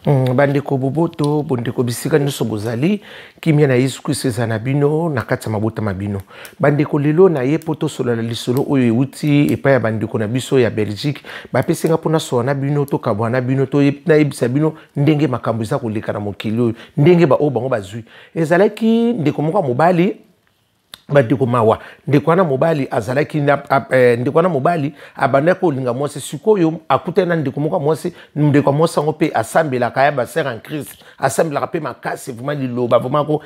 Bandeko boboto, bondeko bisika nyonso bozali, kimia na Yesu Kristo eza na bino na kati ya mabota ma bino. Bandeko, lelo na ye mpo tosolola lisolo oyo euti epai ya bandeko na biso ya Belgique. Bapesi nga mpo nasola na bino, tokabwana na bino, nayebisa bino ndenge makambo eza koleka na mokili oyo, ndenge baoyo bango bazwi. Ezalaki ndeko moko ya mobali, bandeko mawa, ndeko wana mobali azalaki na, ndeko wana mobali abandaki kolinga mwasi. Sikoyo akutani na ndeko moko ya mwasi. Ndeko ya mwasi yango mpe asambelaka ya basœur en Christ, asambelaka mpe makasi, vraiment liloba vraiment ko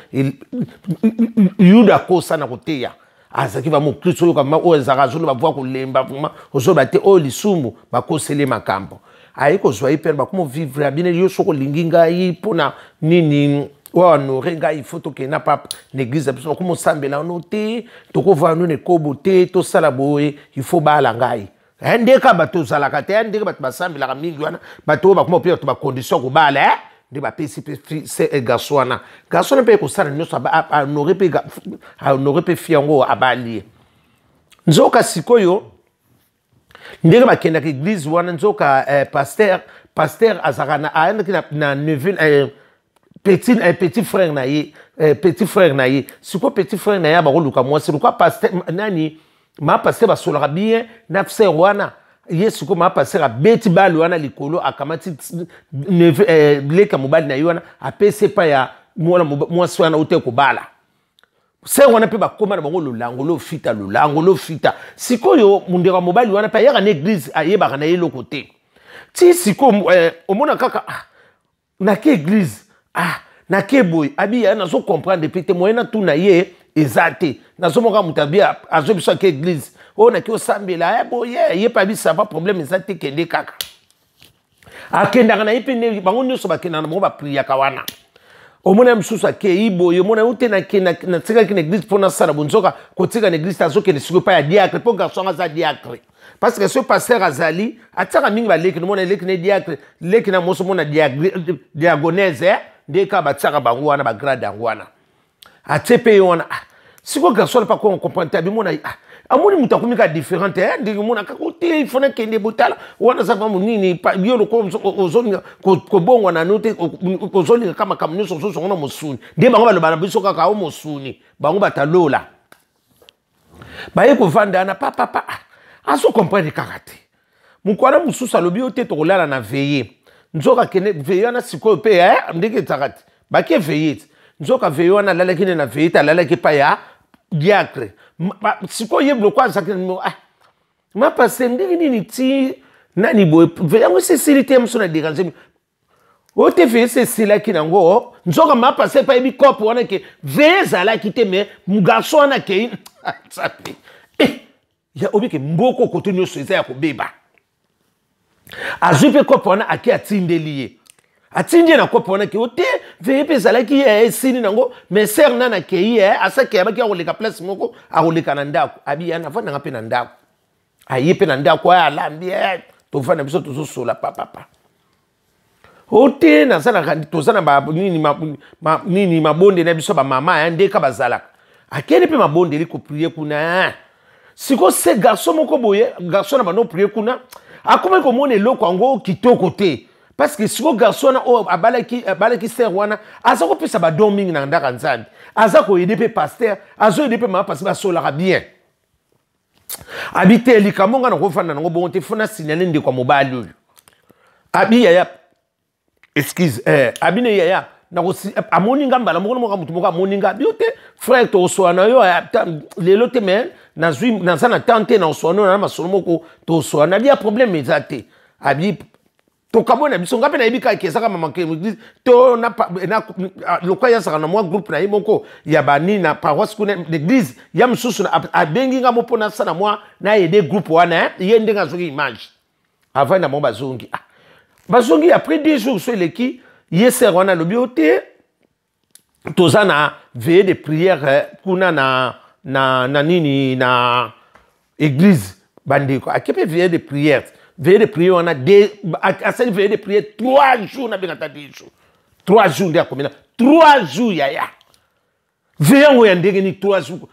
yuda kosa na koteya. Azalaki ba mokristo oyo kama oyo azalaka azoloba voa kolemba, vraiment ozoloba te oyo lisumu bakoseli makambo. Aye kozwa ye mpe bakoma vivre. Abine yo soki olingi ngai mpona nini oyo honore ngai, il faut tokende na pape na église na biso, bakoma osambela wana te, tokovaa no na ekobo te, tosala boye, il faut bala ngai. Ndenge kaka bato ozalaka te, ndenge bato basambelaka mingi wana, bato oyo bakoma mpe bato bacondition kobala, nde bapesi mpe garçon wana. Garçon wana mpe ekosala nyonso, ahonore mpe fille yango, abali ye. Nzoka sikoyo ndenge bakendaka église wana, nzoka pasteur azalaka na ayandaki na neveu, petit frère na ye, petit frère na ye. Sikoyo petit frère na ye bakoluka mwasi lokwa pasteur nani, ma pasteur basolaka bien na sœur wana. Ye sikoyo ma pasteur abeti bale wana likolo, akamati neveu, leka mobali na ye wana, apesi epai ya mwana mwasi wana ute kobala. Sœur wana mpe bakóma na bango lolango lofita, lolango lofita. Sikoyo mondeko ya mobali wana mpe ayaka na église, ayebaka na ye eloko te. Ti sikoyo omona kaka, ah, nake église, ah, nake boye, abi ya nazo comprendre mpe te, moyen natuna ye eza te. Nazomoka moto abi azwi biso ake église oyo, nake osambela boye, ye mpe abi ça va, problème eza te, kende kaka. Akendaka na ye mpe, bango nyonso bakendaka na bango, bapriaka wana. Omona mosusu akei boye, omona yo te, natikaki na église mpo nasala bonzoka kotika na église te. Azokende sikoyo epai ya diacre, mpo garçon aza diacre, parce que soki pasteur azali, atiaka mingi baleki. Nomona eleki na diacre, leki na moso, mona diagonese nde kaka batiaka bango wana, bagrade yango wana atie mpe ye wana. Ah, sikoyo garçon mpe akoma comprendre te, abimona, ah, amoni moto akomi kaka différente, ndenge omona kaka te, il faut nakende botala wana aza vraiment nini. Yo lokola ozolinga kobongwa nano te, ozolinga kaka makambo nyonso ozozongo na mosuni. Nde bango baloba na biso kaka o mosuni, bango batalola baye kovanda wana papapa, azocomprendre kaka te. Mokwana mosusu alobi yo te, tokolala na veillée. Nzoka kende veillée wana sikoyo mpe ndenge ezalaka te, bake veillée te. Nzoka veillée wana alalaki nde na veillée te, alalaki epai ya diacre. Sikoyo ye biloko azalaki, ah, ma pasteur, ndenge nini ti nani boye, veillée yango esi esili te, mosu na dérange oyo te, veillée esi esilaki nango. Nzoka ma pasteur epai yebi cope wana ke veillée ezalaki te, mais garçon wana akei nzambe ya obike mboko koto nyonso eza ya kobeba. Azwi mpe kope wana, ake atindeli ye, atindi ye na kope wana ke o te, veillée mpe ezalaki ye esili nango. Mais sœur nani akei ye, asaki ayabaki akoleka place moko, akoleka na ndako, abi ya navandanga mpe na ndako. Aye mpe na ndako, aya alambi, tovanda biso tozosola papapa. O te, naza toza na nini, nini mabondeli na biso bamama ya ndeka bazalaka. Akende mpe mabondeli koprier kuna. Sikoyo se garçon moko boye, garçon na bando prier kuna, akomaki komona eloko yango kitoko te, parce que sikoyo garçon wana oyo abalaki sœur wana aza kopesa badon mingi na ndako ya Nzambe, aza koaider mpe pasteur, azoaider mpe mama pasteur, basolaka bien. Abi te, likambo nga nakofanda nango bongo te, faut nasignaler ndeko ya mobali oyo. Abi yaya, excuse, abi ne yaya, amoni nga mbala moko moko, motu moko amoni nga, abi yo te, frère, tokosola na yo lelo te, mais nazwi naza na temps te, na osola na masolo moko, tokosola na bi ya problème eza te. Abi tokabona na biso, nga mpe nayebi kaka ezaka mama église to lokwa ye azalaka na mwa groupe na ye moko ya banini na paroisse kuna, l'église ya mosusu. Abengi nga mo mpo nasala mwa naaider groupe wana. Ye ndenge azongi image avant na bango bazongi, ah, bazongi après 2 jours so eleki, ye sœur wana alobi o te, toza na veillée de prière kuna na nini na église. Bandeko, ake mpe veillée de prière. Veillée de prière wana, asali veillée de prière 3 jours, nabenga ata 2 jours, 3 jours nde akomi na 3 jours. Yaya, veillée yango ya ndenge nini, 3 jours?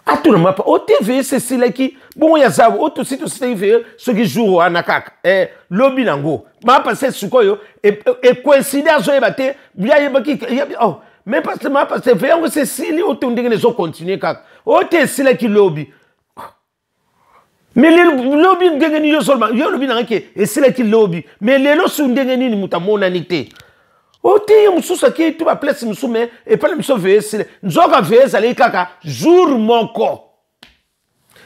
Atuna mapa o te veillée se esilaki bongo ya zabu o tosi tosilaki veillée soki jour wana kaka eh, lobi nango mapa se sikoyo ekoinside azoyeba te ye ayebaki oh, mais parce que mapa se veillée yango se esili o te ndenge ezocontinue kaka o te esilaki lobi. Mais lelo lobi ndenge nini yo ozoloba yo olobi nanga ke esilaki lobi mais lelo su ndenge nini moto amonani te o te ye mosusu akei tu baplace mosusu mais epai na biso veye esila nzoka veye ezalaki kaka jour moko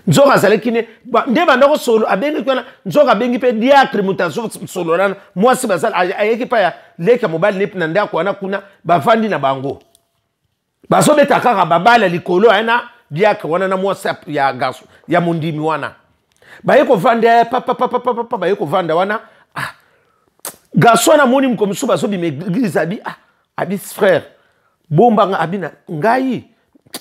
nzoka azalaki ne nde banda kosolo abengaki wana nzoka abengi mpe diacre moto azosolola na mwasi bazala ayaki epai ya leki ya mobali ne na ndako wana kuna bavandi na bango bazobeta kaka babala likolo aya na diacre wana na mwasi ya garçon ya mondimi wana baye kovanda eh, papapapapapa baye kovanda wana ah, garçon wana amoni moko mosusu bazobima eglise abi ah, abi frère bombanga abi na ngai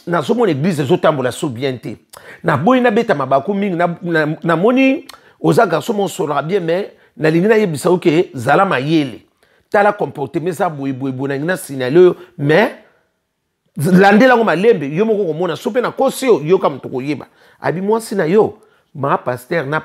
nazomona eglise ezotambola so bien te naboyi nabeta mabaku mingi namoni na, na oza garçon moko osolaka bien mais nalingi nayebisa yo ke zala mayele tala comportement eza boye boye boye nalingi na signale oyo mais landela yango malembe yo moko komona so mpe nakosi yo yoka moto koyeba abi mwasi na yo ma pasteur na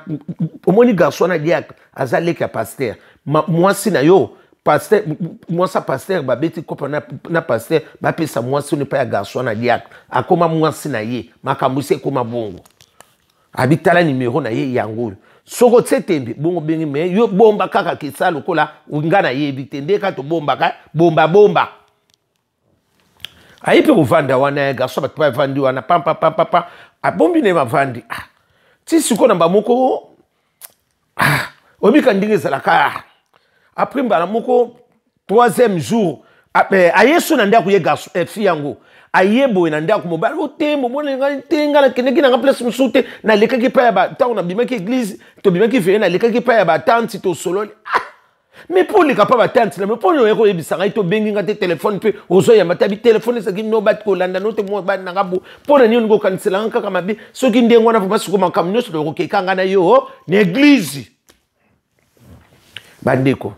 omoni garçon na diacre aza leki ya pasteur mwasi na yo pasteur mwasi ya pasteur babeti kopa na, na pasteur bapesa mwasi ono epai ya garçon na diacre akoma mwasi na ye makambo esi ekoma bongo abi tala nimero na ye yango oyo soki otie tembe bongo bengi me yo bomba kaka kesa lokola nga nayebi te nde kaka tobombaka bomba bomba aye mpe kovanda wana ya garçon bato bavandi wana pampapampapa abombi na ye bavandi ah, ti sikoyo na bamoko ah, obika ndenge ezalaka ah. Après mbala moko troisième jour eh, aye so na ndako ye garçon eh, fille yango aye boye na ndako mobali o te momona ngai te ngai nakendeki nanga place mosusu te nalekaki epai ya ntango nabimaki eglise tobimaki veye nalekaki epai ya batanti tosololi ah! Mais mpo oleka mpa batanti na mpo oyo koyebisa ngai tobengi ngai te telefone mpe ozoyamba te abi telefone ezalaki no bati kolanda no te mobali nanga bo mpo na nini olingi okanisela ngai kaka mabe soki ndenge wana vraimen siko makambo nyonso tokokeka ngai na yo na eglise bandeko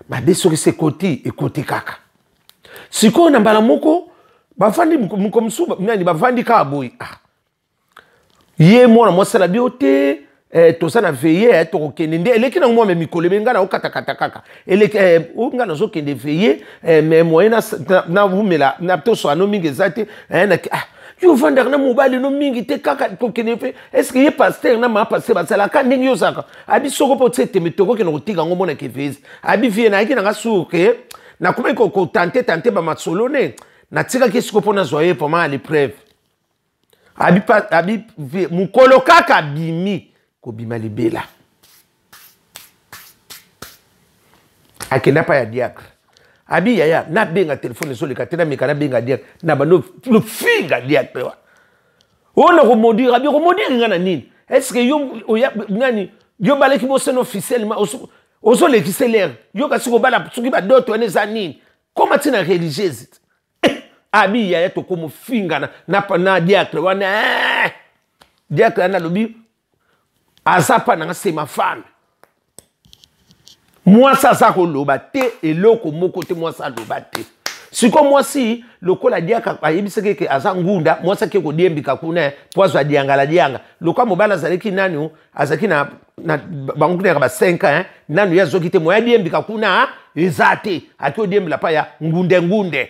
mabe soki se ekoti ekoti kaka sikoyo na mbala moko bavandi moko mosusu nani bavandi kaka boye ah. Ye mwana mwasi alabi yo te eh, toza na veye eh, tokokende nde eleki nango mwa me mikolo ebe ngai naokatakata kaka eleki eh, oyo ngai nazokende veye eh, me moye nawumela na, na, toswaka no mingi eza te eh, na, ah, yo ovandaka na mobali no mingi te kaka kokende mpe estce ye paster na maa paster basalaka ndenge yo ozalaka abi soko mpo otie tembe tokokende kotika yango mona kevezi abi vie nayaki nanga sur ke nakomaki kotante tante bamasolo ne natikaki siko mpo nazwa ye vraiment à l'épreuve abi, abi mokolo kaka abimi kobima libela akenda pa ya diacre abi yaya nabenga telefone ezoleka te nameka nabenga diacre na bando lofinga diacre wana oyo na komodire abi okomodire nga na nini estce yo oya nani yo balaki bosene officiellement ozolekisa lere yo kasi kobala soki badoto wana eza nini koma ntina religieuse abi yaya tokomofingana na, na diacre wana eh! Diacre wana alobi aza mpa nanga se ma femme mwasi aza koloba te eloko moko te mwasi aloba te sikoyo mwasi lokola diaka ayebisaki eke aza ngunda mwasi ake kodiembika kuna mpo azwa diangala dianga lokola mobali azalaki nanu azalaki na, na bango kuna yaka ba 5 ans nanu ye azwaki te moya diembika kuna eza te ake odiembela pa ya ngunde ngunde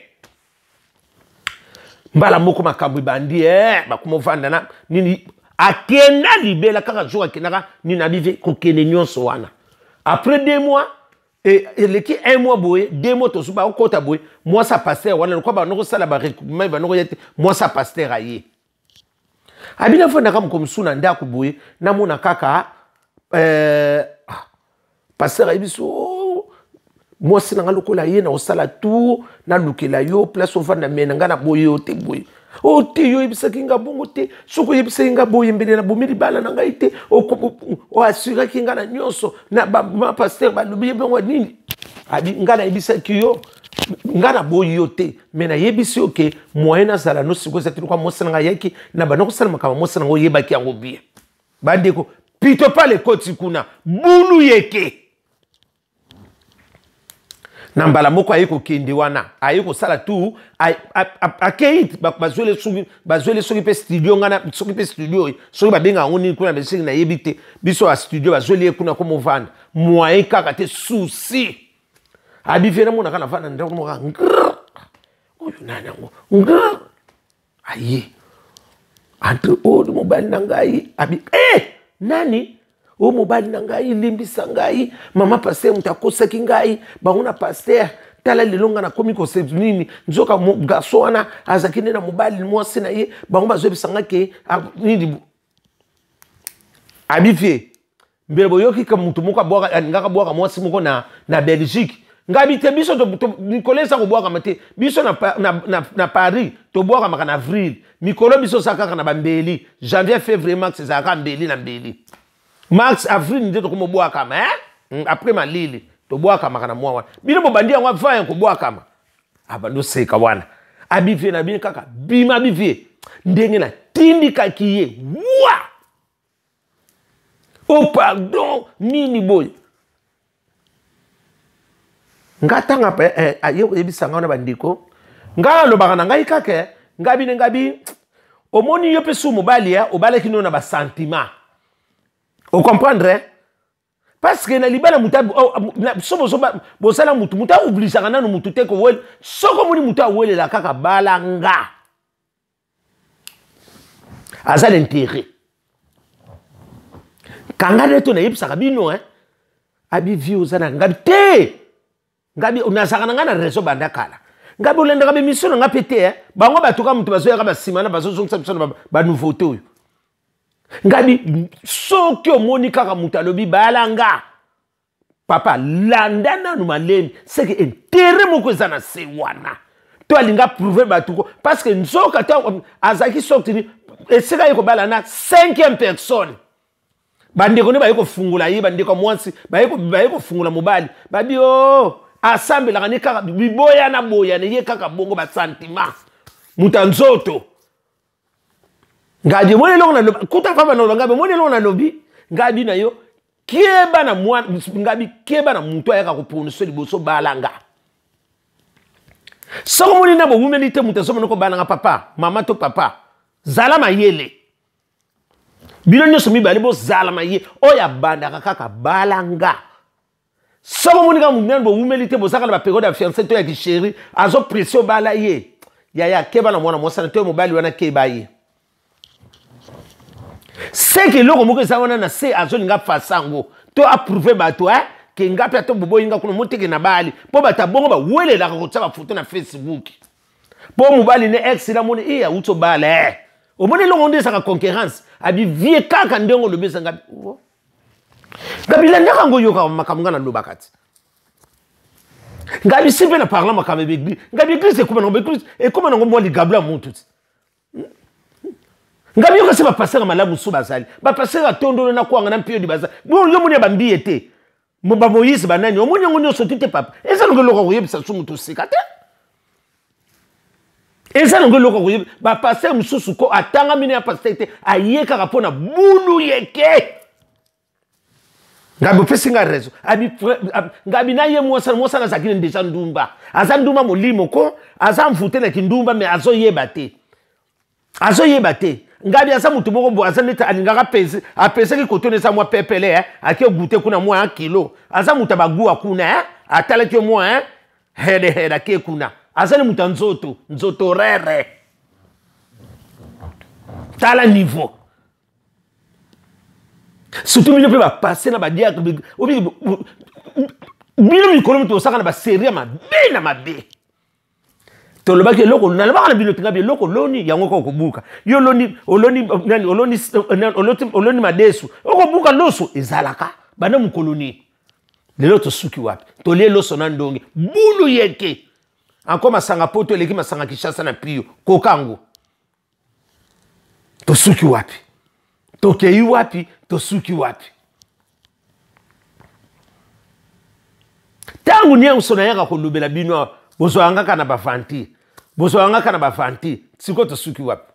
mbala moko makambo ebandi eh, bakoma ovanda na nini akenda libela kaka jour akendaka nini abive kokende nyonso wana après 2 mois eleki un mois boye 2 mois tosu bakokota boye mwasi ya pasteur wana lokola banda kosala baregroupement banda koya te mwasi ya pasteur aye abi nafandaka moko mosusu na ndako boye namona kaka eh, ah, pasteur ayebi so oh, mwasi na nga lokola ye na kosala tour nalukela yo place ovanda me na ngai na boye yo te boye o oh, te yo oyebisaki nga bongo te soki oyebisaki nga boye mbele na bomi libala na ngai te oassuraki nga na nyonso na bapasteur balobi ye bongo nini abi ngai nayebisaki yo ngai naboyi yo te me nayebisi yo ke moyen nazala no sikoyo eza te lokola mwasi na ngai ayaki na banda kosala makambo mwasi na ngai oyebaki yango bien bandeko pito pale ekoti kuna bulu yeke Na mbala moko aye kokende wana, aye kosala tu, akei, bazwele soki, bazwele soki mpe studio ngana, soki mpe studio, soki babenga yango nini kuna Belgique, nayebi te. Biso ya studio bazweli ye kuna komovanda, moyen kaka te, souci abivie namonaka navanda ndako moko ngrr, oyo nani yango ngrr, aye entre oyo mobali na ngai abi eh, nani oyo mobali na ngai, limbisa ngai mama pasteur, moto akosaki ngai bango na pasteur, tala lelo ngai nakomi kose nini, nzoka garçon wana azalaki nde na mobali mwasi na ye, bango bazoyebisa ngai ke nini abivie. Mbele boyoki ka moto moko abwaka, alingaka bwaka mwasi moko na Belgique. Ngai te, biso mikolo eza kobwakama te. Biso na Paris tobwakamaka na avril. Mikolo biso oza kaka na bambeli janvier, février, mars, ezalaka mbeli na mbeli, mars, avril nde tokomobwakama, eh? Après malili tobwakamaka na mwa wana. Bino bobandi yango avant ya kobwakama. Abandi oseka wana, abivie na bino kaka bima bivie ndenge natindikaki ye wa oh pardon nini boye. Nga ntanga eh, aye koyebisa nga wana, bandeko, nga alobaka na ngai kaka nga bino, nga bi omoni yo mpe su mobali ya obalaki no na basentiment, ocomprendre, parce que na libala moto so bosala mutu, moto aobligeaka nanu mutu te kowele. Soki omoni moto awelela kaka bala nga, aza l'intérêt kanga nde to nayebisaka bino, eh? Abi vi oza na ngabi te, ngabi nazalaka na ngai na réseau banda kala, ngabi olandaka bemission na ngai mpe te, eh? Bango bato ka moto bazoyaka basima na bazozongisa biso na banouveauté oyo. Ngabi soki omoni kaka moto alobi bala nga, papa, landa nanu malemi, seke intérêt moko eza na se wana to alinga prouve bato ko, parce que nzoka to azalaki sorti esika ye kobala na cinquième personne. Bandeko nde baye kofungola ye, bandeko ya mwasi baye kofungola mobali, babi o oh, asambelaka ne kaka biboya na boya na ye kaka bongo basentiment moto ya nzoto. Ngabi omoni eloko nalobi kuta papa naloba, ngabi omoni eloko nalobi, ngabi na yo keba na mwana, ngabi keba na moto ayaka koprononce liboso balanga. Soki omoni na bowumeli te, moto azomona kobalanga, papa, mama to papa, zala mayele. Bino nyonso mibale bozala mayele. Oyo abandaka kaka balanga, soki omoni kaka moto nani bowumeli te, bozaka na baperiode ya fiancé to ya kisheri, azopresse obala ye, yaya, keba na mwana mwasi na to mobali wana, keba ye. Seke eloko moko eza wana na se, azolinga fasa yango to approuve bato, eh? Ke nga mpe ata boboyi nga kuna moteke na bali, mpo bato ya bongo bawelelaka kotia bafoto na Facebook mpo mobali ne ex namoni e awuti obala, eh. Omoni eloko nde ezaka concurrence, abivie kaka ndenge olobi ezanga ngabi landaka yango, oyokaka makambo nga nalobaka ti ngabi si mpe na parla makambo ya baeglise. Ngabi eglise ekoma nango, baeglise ekoma nango mwa ligablo ya mutu ti. Ngabi yoka se bapasteur malamu mosusu bazali, bapasteur ya tondolo na kwanga na mpiodi bazali, yo moni ya bambiye te, bamoïse banani, omoni yango nyonso tu te papa. Eza nango eloko koyebisa su moto oseka te, eza nango eloko koyeba. Bapasteur mosusu ko atanga mino ya pasteur te, aye kaka mpo na bulu yeke. Ngabi opesi nga raison, abi ngabi na ye mwasi mwasi azalaki na deja ndumba, aza ndumba molimo ko aza mvute na kindumba, me azoyeba te, azoyeba te. Ngabi aza motu moko bo aza neti alingaka apese, apesaki kotona eza mwa pepele, eh? Ake gute kuna mwa kilo, aza moto ya baguwa kuna, eh? Atalaki yo mwa, eh? Hedehede ake kuna, azali moto ya nzoto nzoto rere. Tala niveau, surtout bino mpe bapasse na badiacre, bino mikolo moto osaka na baserie ya mabe na mabe. Tolobaki eloko nalobaka na bino tingabi eloko oloni yango kaka okobuka. Yo oloni, oloni nani, oloni, oloni, oloni madesu, okobuka loso. Ezalaka banda mokolo nini? Lelo tosuki wapi? Tolie loso na ndonge bulu yeke anko masanga poto eleki masanga Kinshasa na pio kokango. Tosuki wapi? Tokei wapi? Tosuki wapi? Ntango nyonso nayaka kolobela bino awa, bozwaka kaka na bavanti, bozwaka kaka na bavanti. Sikoyo tosuki wapi?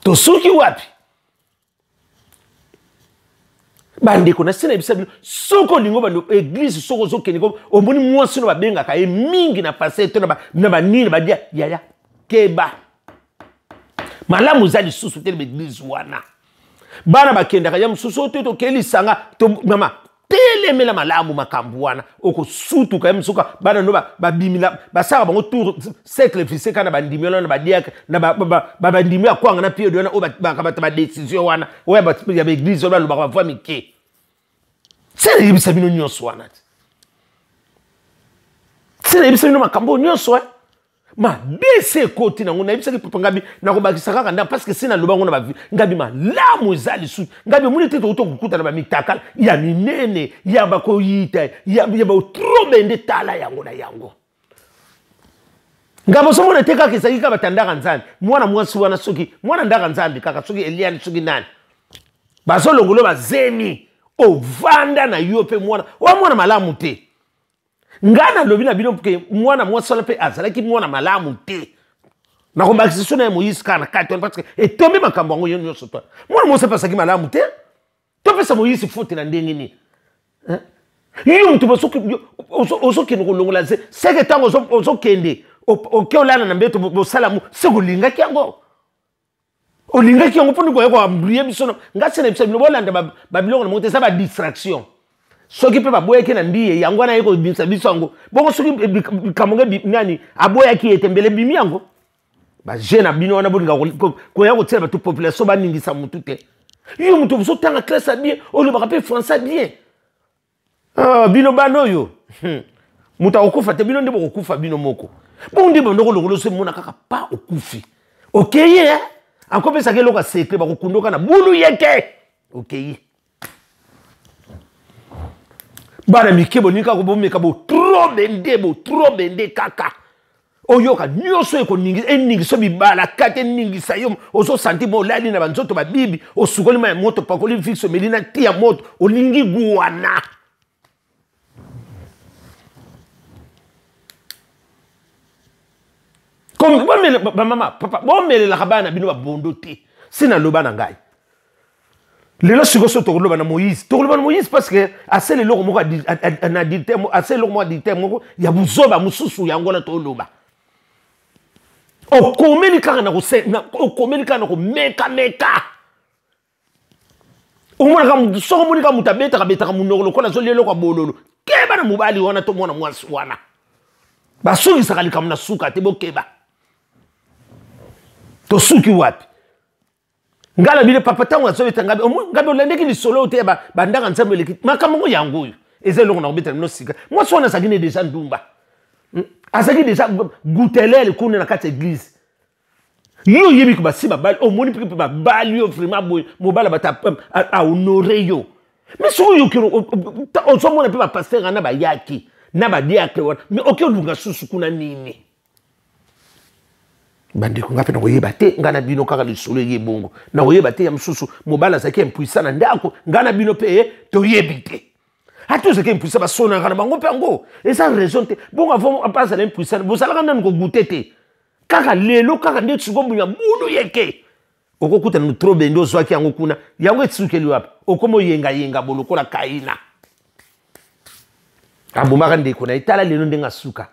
Tosuki wapi? Bandeko, na se nayebisa bino, soki olingi obanda église, soki ozokende, omoni mwasi no babengaka ye mingi na pasteur to na banini badia, yaya, keba, malamu eza lisusu te na baeglise wana. Bana bakendaka ya mosusu oyo te, tokei lisanga to, mama, telemela malamu makambo wana, okosutuka. Ye mosuka bana no babimila, basalaka bango tour cercle vise kaka na bandimi wana, na badiacre, na bandimi ya kwanga na piede wana, oyo bakamata badécision wana, oyo ya baeglise wana, balobaka bavoi mike. Se nayebisa bino nyonso wana te, se nayebisa bino makambo oyo nyonso. Mabe ese ekoti nango. Nayebisaki papa Ngabi, nakobakisa kaka nda, parce que se naloba yango na bavi Ngabi, malamu eza lisusu. Ngabi, omoni te, tokuti kokuta na bamitakala ya minene ya bakoyita ya batrobe nde. Tala yango na yango, Ngabi, ozomona te, kaka ezalaki kaka batandaka Nzambe. Mwana mwasi wana, soki mwana ndaka Nzambe kaka, soki Eliane, soki nani, bazolongolo bazemi, ovanda na yo mpe mwana oya mwana malamu te. Ngai nalobi na bino ke mwana mwasi wana mpe azalaki mwana malamu te. Nakobakisa so na ye Moïse kaka na kati wana, parce que etombi makambo yango ye nyonso to mwana mwasi mpe azalaki malamu te. Topesa Moïse faute na ndenge nini? Yo moto ozokende kolongola ze, seke ntango ozokende, oke olala na mbeto, bosala mo seke olingaki yango, olingaki yango mponi koya koambrie biso. Nga se na biso bino, bolanda babiloko na mongo te, eza badistraction. Soki mpe baboyaki na mbiye yango wana, aye kobimisa biso yango bongo. Soki likambo nge nani aboyaki ye te, mbele ebimi yango. Baje na bino wana, bolinga koya kotiela bato population, baningisa motu te. Yo moto ozotanga classe ya bien, olobaka mpe français bien. Ah, bino bana oyo, moto akokufa te, bino nde bokokufa bino moko. Bongo nde bandoko lokolo so emona kaka pa okufi, okeye eh? Akopesaka eloko ya sekre, bakokundoka na bulu yeke, okei. Bana mike, bolingi kaka bomeka botrobe nde, botrobe nde kaka oyoka nyonso ekoningisa, eningisa bibala kati, eningisa yo. Ozosanti mo olali na banzoto babibi, osukoli mai ya moto, opakoli fixe, omeli na ti ya moto, olingi guana. Bamama, papa, bomelelaka bana na bino babondo te. Si naloba na ngai lelo sikoyo, so tokoloba na Moïse, tokoloba na Moïse, parce que asala eloko moko na adultère, asala eloko moko adultère moko ya buzoba mosusu. Yango wana toloba, okomeli kaka na okomeli kaka na komekameka. Omonaka, soki omoni kaka moto abetaka betaka monoko lokola azolia eloko ya bololo, keba na mobali wana to mwana mwasi wana. Basukisaka likambo na suka te, bokeba. Tosuki wapi? Ngai na bino, papa, ntango azobeta Ngabi, Ngabi, olandaki lisolo oyo te ya bandaka Nzambe eleki makambo ngo yango oyo eza eloko na kobetela bino sika. Mwasi wana azalaki ne deja ndumba, Azalaki deja gutelele kuna na kati ya eglise. Yo oyebi ko basi babali, omoni mpe babali yo vraiment boye, mobali bato ahonore yo. Mais soki oyoki, ozomona mpe bapaster wana bayaki na badiacre wana, mais oki olunga susu kuna nini? Bandeko, nga mpe nakoyeba te. Ngai na bino kaka lisolo eye bongo, nakoyeba te. Ya mosusu mobali azalaki impuissant na ndako, ngai na bino mpe toyebi te. Ata ozalaki impuissant, basonaka na bango mpe yango eza raison te. Bongo avant azala impuissant, bozalaka nanu kogute te. Kaka lelo, kaka nde sikoyo ya bulu yeke, okokutana no trop bende ozwaki yango kuna, yango esukeli wapi? Okoma oyengayenga bo lokola Kaina abomaka ndeko na ye. Tala lelo ndenge asuka.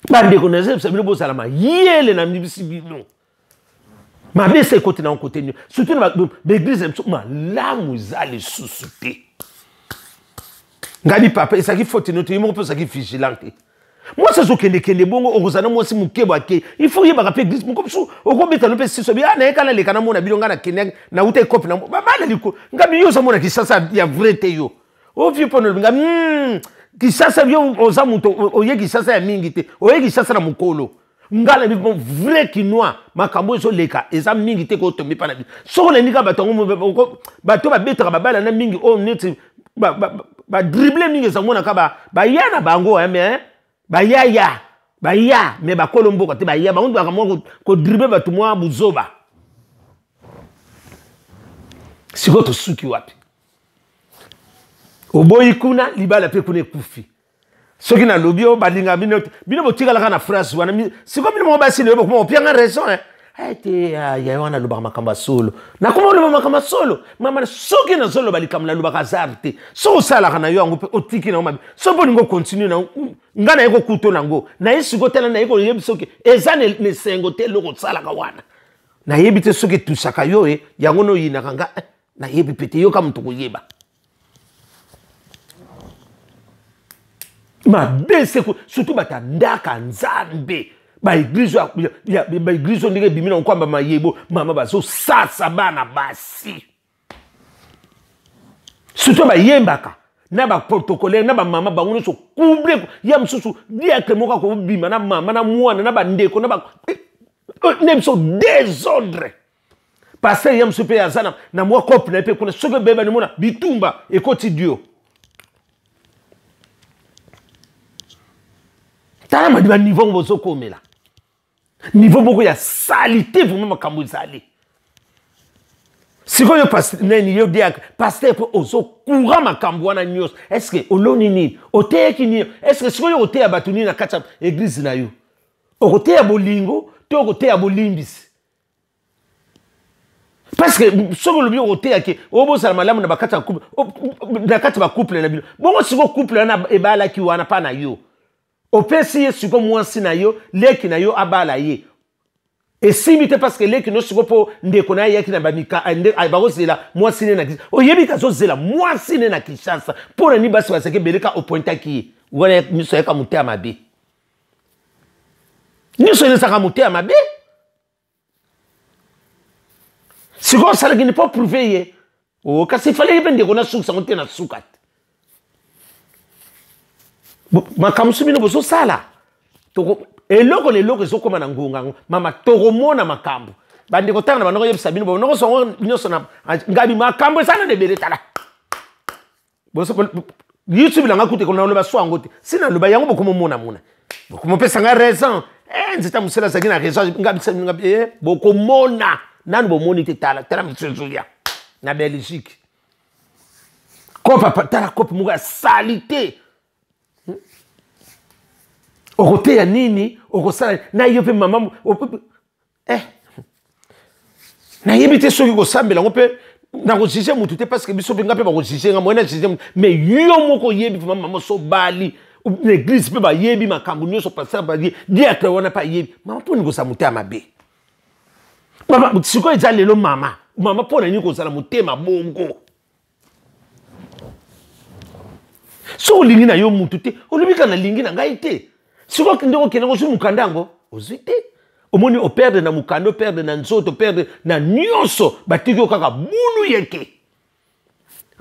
Bandeko, nazebisa bino, bozala mayele. Na mibisi bino, mabe esa ekoti na kote nio, surtout na baeglise na biso, malamu eza lisusu te. Ngai papa, ezalaki faute no te, ye moko mpe ozalaki vigilant te. Mwasi azokendekende bongo, okozala na mwasi moke bo ake. Il faut oyebaka mpe eglise moko mosusu, okobeta no mpe siso bi, ah, nayeka naleka, namona bino. Ngai nakende, nauta ekope na bana liko. Ngai, yo ozomona Kisasa ya vrai te, yo ovie mpo nolobi ngai, Kisasa, yo oza moto oye Kisasa ya mingi te, oye Kisasa na mokolo. Ngai na biso vrai Kinois, makambo ezoleka eza mingi te, kotombi mpa na biso. Soki olandi kaka bato yango, bato babetaka babala na mingi oyo neti badrible mingi, ezamonaka baya na bango, mais bayaya baya, mais bakolo mboka te. Baya bango baka mwa kodrible bato mwa buzoba. Sikoyo tosuki wapi? Oboyi kuna libala mpe kuna ekufi. Soki nalobi oyo, balingaka bino te, bino botikalaka na phrase wana. Sikoyo bino moko basi lelo bokoma kopianga raison, eh? Te yaya wana alobaka makambo ya solo. Nakoma oloba makambo ya solo mama, soki nazoloba likambo nalobaka hasard te. Soki osalaka na yo yango mpe otiki na yo mabe, soki mpo olingi okontinue na ngai naye kokuto nango naye sikoyo, tala naye koyebi soki eza na esengo te eloko osalaka wana. Nayebi te soki etusaka yo e yango noyinaka nga, nayebi mpe te. Yoka moto koyeba mabe seko, surtout bato ya ndaka nzambe, baeglize baeglize oyo ndenge ebimi na nkwamba mayebo mama, bazosasa bana basi, surtout bayembaka na baprotocolaire na bamama bango nyonso kuble ya mosusu. Diacre moko akobima na mama na mwana na bandeko na ba ne biso désordre. Pasteur ya mosusu mpe aza na, na mwa cope na ye mpe kuna, soki ebebani mona bitumba ekoti dio. Tala madi baniveau ngo bozokomela niveau moko ya salite vraiment. Makambo ezali sikoyo nani yo diacre, pasteur mpe ozokura makambo wana nyonso. Est-ce oloni nini? Oteyaki nini? Est-ce sikoyo oteya bato nini na kati ya église na yo? Okoteya bolingo to okoteya bolimbisi? Parce que soki olobi okoteya ke obosala malamu na bakati ya couple, na kati ya bacouple na bino bongo, sikoyo couple wana ebalaki wana mpa na yo, opesi ye sikoyo mwasi na yo, leki na yo abala ye, esimbi te parce que leki no sikoyo mpo ndeko na ye ayaki na bamika bakozela mwasi ne na Kinshasa. Oyebi ke azozela mwasi ne na Kinshasa mpo na nini? Basi bazalaki ebele ka opointaki ye wana. Nyonso ayaka motema mabe, nyonso ezalaka motema mabe. Sikoyo osalaki nini mpo prouve ye? O kasi efalaki mpe ndeko nasukisa yango te na suka te. Makambo so bino bozosala eloko na eloko ezokóma na ngonga yango mama, tokomona makambo. Bandeko, ntango na bandoko oyebisa bino bandoko songo nyonso na ngabi, makambo eza nano ebele. Tala YouTube nanga kutu naloba so yango te, si naloba yango bokomomona mona, bokomopesa ngai raison. Nzeta mosala azalaki na raison. Ngabi bokomona nanu bomoni te. Tala tala mosu ezoya na Belgique, kope, tala kope moko ya salite. Okoteya nini? Okosala na yo mpe mama, nayebi te soki kosambela yango mpe nakojuge motu te, parce que biso mpe nga mpe bakojuge nga moye na juge motu. Mais yo moko oyebi vraiment mama, so bali na église mpe bayebi makambo nyonso, pasteur bayebi, diacre wana mpe ayebi. Mama, mpo nini kozala motema mabe? Mama, sikoyo eza lelo mama, mama, mpo na nini kozala motema bongo? Soki olingi na yo mutu te, olobi kaka nalingi na ngai te. Sikoyo ndenge okende ozwi mokanda yango, ozwi te, omoni operdre na mokanda, operdre na nzoto, operdre na nyonso, batiki yo kaka bulu yeke.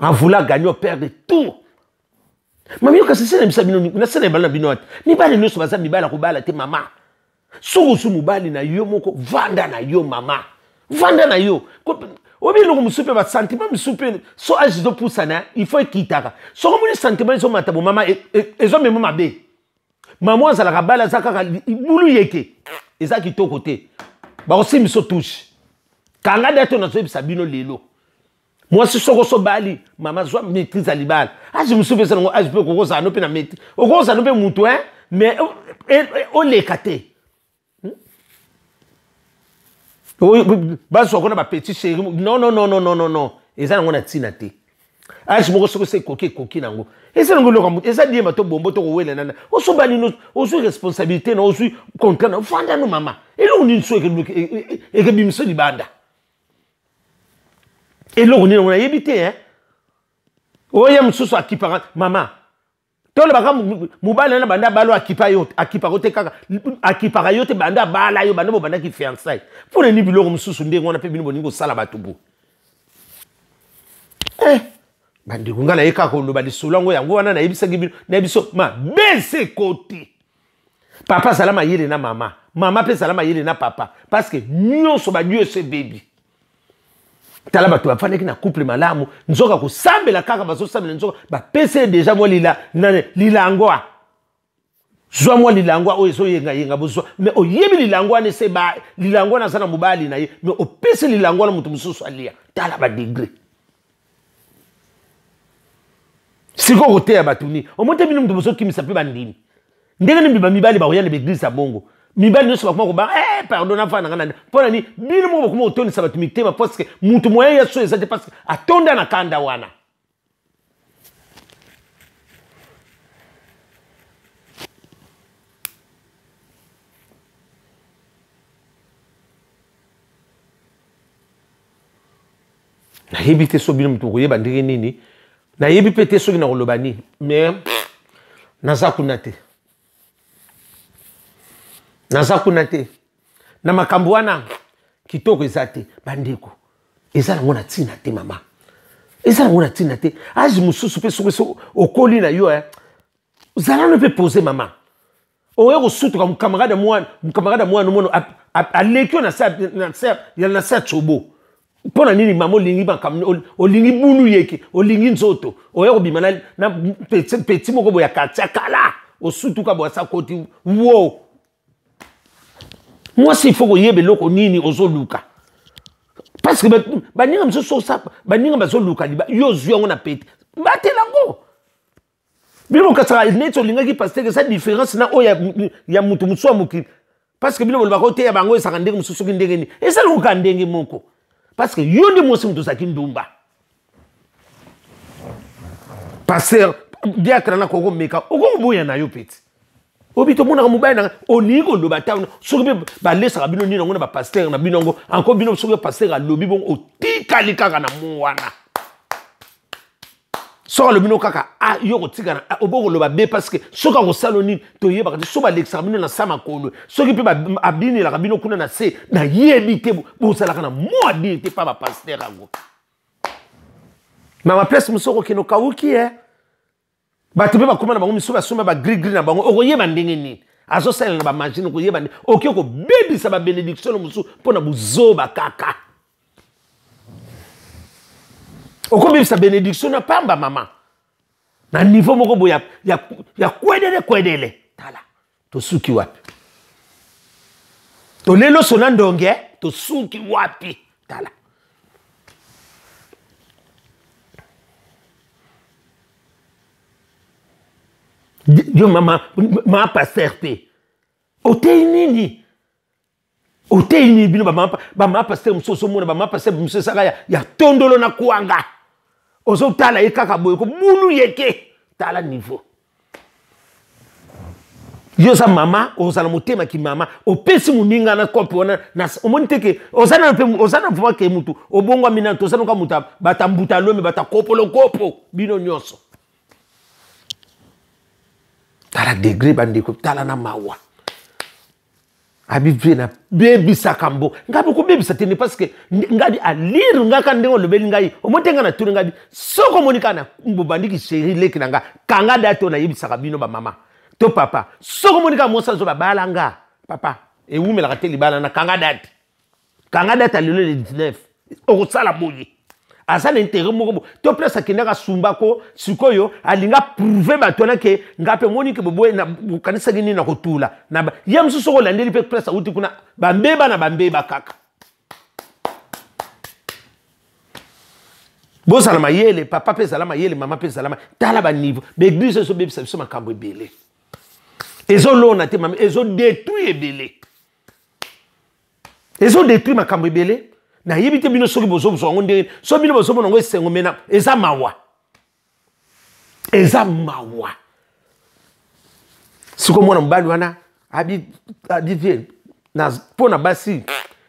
En voulant gagner, operdre tout. Mama, yoka sese na bisa bino, nasala ebala na bino ate mibali nyonso baza mibali akobala te. Mama, soki ozwi mobali na yo moko, vanda na yo mama, vanda na yo. Oyebi eloko mosusu mpe basentiment mosusu mpe so age ezopusana, il faut ekitaka. Soki omoni sentiment ezomata bo mama, ezomema mabe. Mama azalaka bala aza kaka bulu yeke, eza kitoko te, bakosimbi so touche kanga date. Nazoyebisa bino lelo, mwasi soko so bali, mama, zwa maîtrise ya libala. Age mosusu mpe eza nango age mpe okokozala no mpe na maîtrise, okokozala no mpe mutu hein, mais oleka te. Bazwa kona bapetit chéri, non non non non non non non, eza nango na ntina te. Age moko soki ose ekoki, ekoki nango, eza nango eloko eza diema to bombo to kowela nana. Osobali no, ozwi responsabilité na, ozwi contrat na, vanda no mama. Eloko nini so ekebimiso libanda? Eloko nini yango nayebi te hein? Oyo mosusu akipaka mama, tolobaka mobali wana banda abala, akipa yo, akipaka te, kaka akipaka yo te banda abala yo, banda bobandaki fiançailles. Mpo na nini biloko mosusu ndenge wana mpe bino bolingi kosala bato bo? Bandeko, ngai naye kaka koloba lisolo yango, yango wana nayebisaki bino na biso mabe se ekoti. Papa azala mayele na mama, mama mpe ezala mayele na papa, parce que nyonso badio eso ebebi. Tala bato bafandaki na couple malamu, nzoka kosambela kaka bazosambela, nzoka bapesi ye deja mwa lila, nani, lilangwa. Zwa mwa lilangwa oyo ezoyengayenga, bozwa. Mais oyebi lilangwa wana ese ba lilangwa wana aza na mobali na ye, mais opesi lilangwa wana moto mosusu alia. Tala badegré. Sikoyo koteya bato nini? Omoni te bino moto bozokimisa mpe bandimi ndenge nini bamibali bakoya na baeglise ya bongo? Mibali nyonso bakoma kobanga, eh, pardon, navanda nga na mpo na nini? Bino moko bokoma kotondisa bato mitema parce que moto moyen ya so eza te, parce que atonda na kanda wana. Nayebi te so bino moto bokoyeba ndenge nini, nayebi mpe te soki nakoloba nini, mais naza kuna te, naza kuna te na makambo wana. Kitoko eza te, bandeko, eza nango na ntina te. Mama, eza nango na ntina te. Age mosusu mpe soki okoli na yo, zala no mpe pose. Mama, oya kosutuka camarade mwana, camarade mwana mono aleki yo na se ya tsobo. Mpo na nini, mama, olingi makambo, olingi bulu yeke, olingi nzoto, oya kobima na petit moko boye ya quartier kala, osutuka boye, asa koti wo. Mwasi, il faut koyeba eloko nini ozoluka, parce que baninga mosusu, baninga bazoluka liba, yo ozwi yango na pete, batela yango. Bino bokasaka neti olingaki pasteur, eza différence na oyo ya moto mosusu ya mokili, parce que bino bolobaka oteya bango, ezalaka ndenge mosusu. Soki ndenge nini, ezalaka kaka ndenge moko, parce que yo nde mwasi moto ozalaki ndumba. Pasteur, diacre na koko meka, okokoboya na yo petit obi tomonaka mobali na olingi koloba ta. Soki mpe balesaka bino nini yango na bapasteur na bino yango encore, bino soki pasteur alobi bongo, otikali kaka na mo wana. Soki alobi no kaka a, yo kotika na obo koloba b, parce que soki akosala nini, toyebaka te. So balekisaka bino na sa makolo, soki mpe abinelaka bino kuna na se, nayebi te. Bozalaka na mo adire te mpa bapasteur yango. Mama, place mosusu okokende, okawuki e bato mpe bakóma na bango misu, basomba bagrigri na bango, okoyeba ndenge nini azosalela na bamachine, okoyeba nde okoki kobebisa babénédiction no mosusu mpo na buzoba kaka. Okobebisa bénédiction na pamba, mama, na niveau moko boye ya kwedele kwedele. Tala, tosuki wapi? Toleloso na ndonge, tosuki wapi? Tala, yo mama, ma pasteur mpe oteyi nini? Oteyi nini? Bino bamama pasteur mosusu, ozomona bamama pasteur mosusu ezaka ya tondolo na kwanga, ozotala ye kaka boye, kobulu yeke. Tala niveau. Yo oza mama, ozala motema kimama, opesi moninga na kope wana, omoni te ke oza na mpe oza na vraimen ke mutu obongwami nanu. Toza noka mutu bata mbuta lome, bata kopolo kopo, bino nyonso. Tala degré, bandeko, tala na mawa. Abi vie na bebisaka mbo ngai, bokobebisa te, parce que ngai alire ngaka ndenge olobeli ngai, omoni te. Ngai natuni ngai, soki omoni kaka na bobandiki chéri leki na nga, kanga date oyo nayebisaka bino bamama to papa. Soki omoni kaka mwasi azo babala nga, papa, ewumelaka te libala na. Kanga date, kanga date ya lelo, le 19, okosala boye. Aza na intérêt moko bo to place akendaka asumbako. Sikoyo alinga prouve bato wana ke nga mpe moni ke boboye bokanisaki nini na kotula na ye mosusu. Soki olandeli mpe place awuti kuna, bambeba na bambeba kaka. Bozala mayele, papa mpe ezala mayele, mama mpe ezala. Tala baniveau baeglise ezobebisa biso makambo ebele, ezolona te mama, ezodétruire ebele, ezodétruire makambo ebele. Nayebi te bino soki bozozwa yango ndenge, so bino bozomona yango esengo, mena eza mawa, eza mawa. Sikoyo mwana mobali wana abi abi vie mpo na basi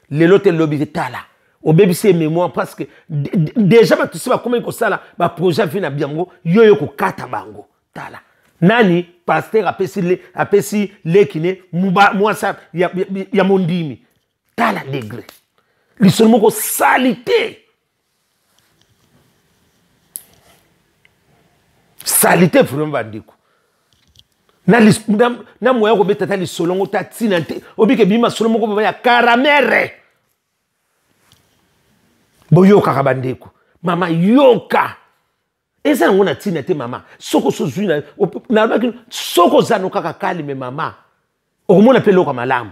lelo te, lobi te. Tala, obebisi ye mémoire, parce que déjà bato si bakomaki kosala baprojet vie na biango, yo yo kokata bango. Tala nani, pasteur apesi le, apesi leki ne mwasi ya mondimi. Tala degré, lisolo moko salité, salité vraiment, bandeko. Na moya kobeta ta lisolo ngo ta ntina te, obike bima solo moko baba ya caramere. Boyokaka, bandeko. Mama, yoka, eza yango na ntina te. Mama, soki osozwi, nalobaki, soki oza no kaka calme, mama, okomona mpe eloko ya malamu.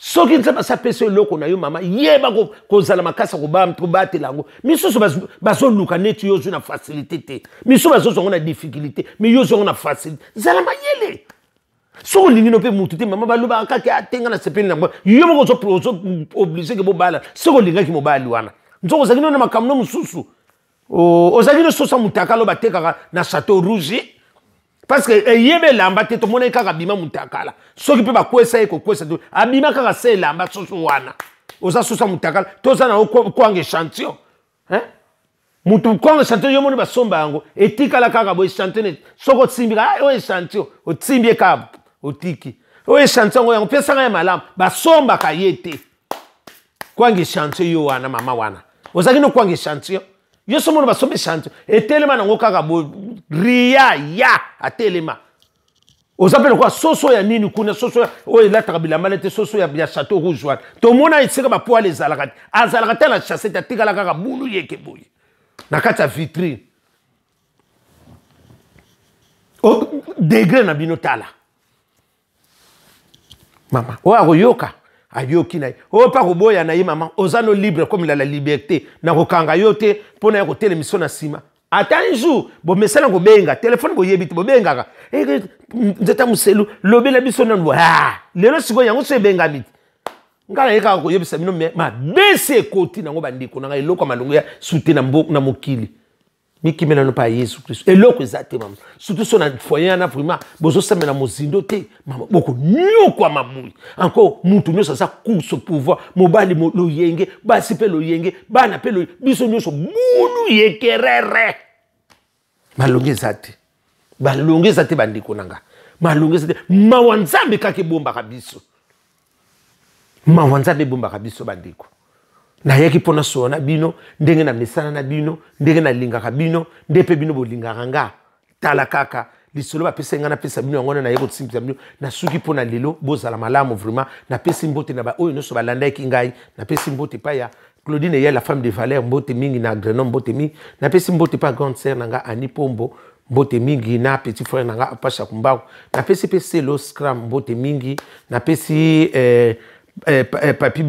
Soki Nzambe asi apesi eloko na yo, mama, yeba kozala makasi ya kobatela yango. Misusu bazoluka neti yo ozwi na facilité te, misusu bazozwa yango na difficulté, mais yo ozwi yango na facilité. Zala mayele. Soki olingi no mpe mutu te, mama, balobaka kaka atenga na sepeli na yo moko, ozo oblige ke bobala. Soki olingaki mobali wana, nzoko ozalaki no na makambo no mosusu, ozalaki no sosa mutakala oyo batekaka na Chateau Rouge, parce que eyeba elamba te. Tomonaki kaka abima mutakala. Soki mpe bakwesa ye, kokwesa te, abima kaka se elamba. Soso wana oza sosa mutakala, toza na yo kwanga échantillon, hein? Mutu kwanga échantillon, yo moni basomba yango, etikala kaka boye, échantillon. Soki osimbi kaka oyo échantillon, otimbi ye kaka, otiki oyo échantillon yango, yango pesanga ya malamu, basombaka ye te. Kwanga échantillon yo wana, mama wana, ozalaki no kwanga échantillon. Yo so mona basomba échantillon, etelema nango kaka boye, ria ya atelema. Oza mpe lokola soso ya nini kuna, soso oyo elataka bilamba nete soso ya Chateau Rouge wana. Tomona esika bapoils ezalaka te, azalaka te na chasse te, atikala kaka bulu yeke boye na kati ya vitrine. Degré na bino, tala mama oyo akoyoka, ayoki na ye, oyo mpe akoboya na ye. Mama, oza no libre comme la liberté. Nakokanga yo te mpo na ya kotelemiso na nsima. Ata un jour bomesana kobenga telefone, boyebi te, bobengaka nzeta moselu, lobela biso nanu. Ah, lelo sikoyo yango so ebengami te. Ngai naye kaka koyebisa bino, me mabesi ekoti nango. Bandeko na ngai, eloko ya malongo ya sute na mokili, mikimela no mpa ya Yesu Kristo, eloko eza te, mama. Surtout so na foyer wana, vraiment bozosambela mozindo te, mama, bokonyokwama boye encore. Mutu nyonso aza course pouvoir, mobali loyenge, basi mpe loyenge, bana mpe, biso nyonso bulu yekerere. Malongi eza te, balongi eza te, bandeko na nga, malongi eza te. Mawa Nzambe kaka ebombaka biso, mawa Nzambe ebombaka biso. Bandeko, nayaki mpo nasola na bino ndenge na mesana na bino, ndenge nalingaka bino, nde mpe bino bolingaka nga. Tala kaka lisolo bapesa ngai, napesa bino yango wana. Naye kosimbisa bino, nasuki mpo na lelo. Bozala malamu vraiment. Napesi mbote na baoyo nyonso balandaki ngai. Napesi mbote epai ya Claudine Eya, la femme de valeur, mbote mingi na Grenoble, mbote mingi. Napesi mbote epai ya grande sœur na nga Ani Pombo, mbote mingi na petit frère na nga Pasha Kumbaku. Napesi mpe Selo Scram mbote mingi. Napesi Papi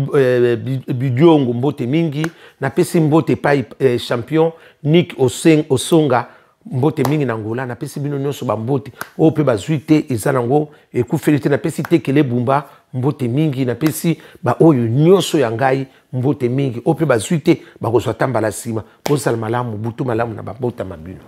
Bidiongo mbote mingi. Napesi mbote epai champion Nick Oseng, Osonga, mbote mingi na Ngola. Napesi bino nyonso bambote. Oyo mpe bazwi te, eza nango ekufeli te. Napesi Tekele Bumba mbote mingi. Napesi baoyo nyonso ya ngai mbote mingi. Oyo mpe bazwi te, bakozwa ta mbala nsima. Bozala malamu, butu malamu na babotama bino.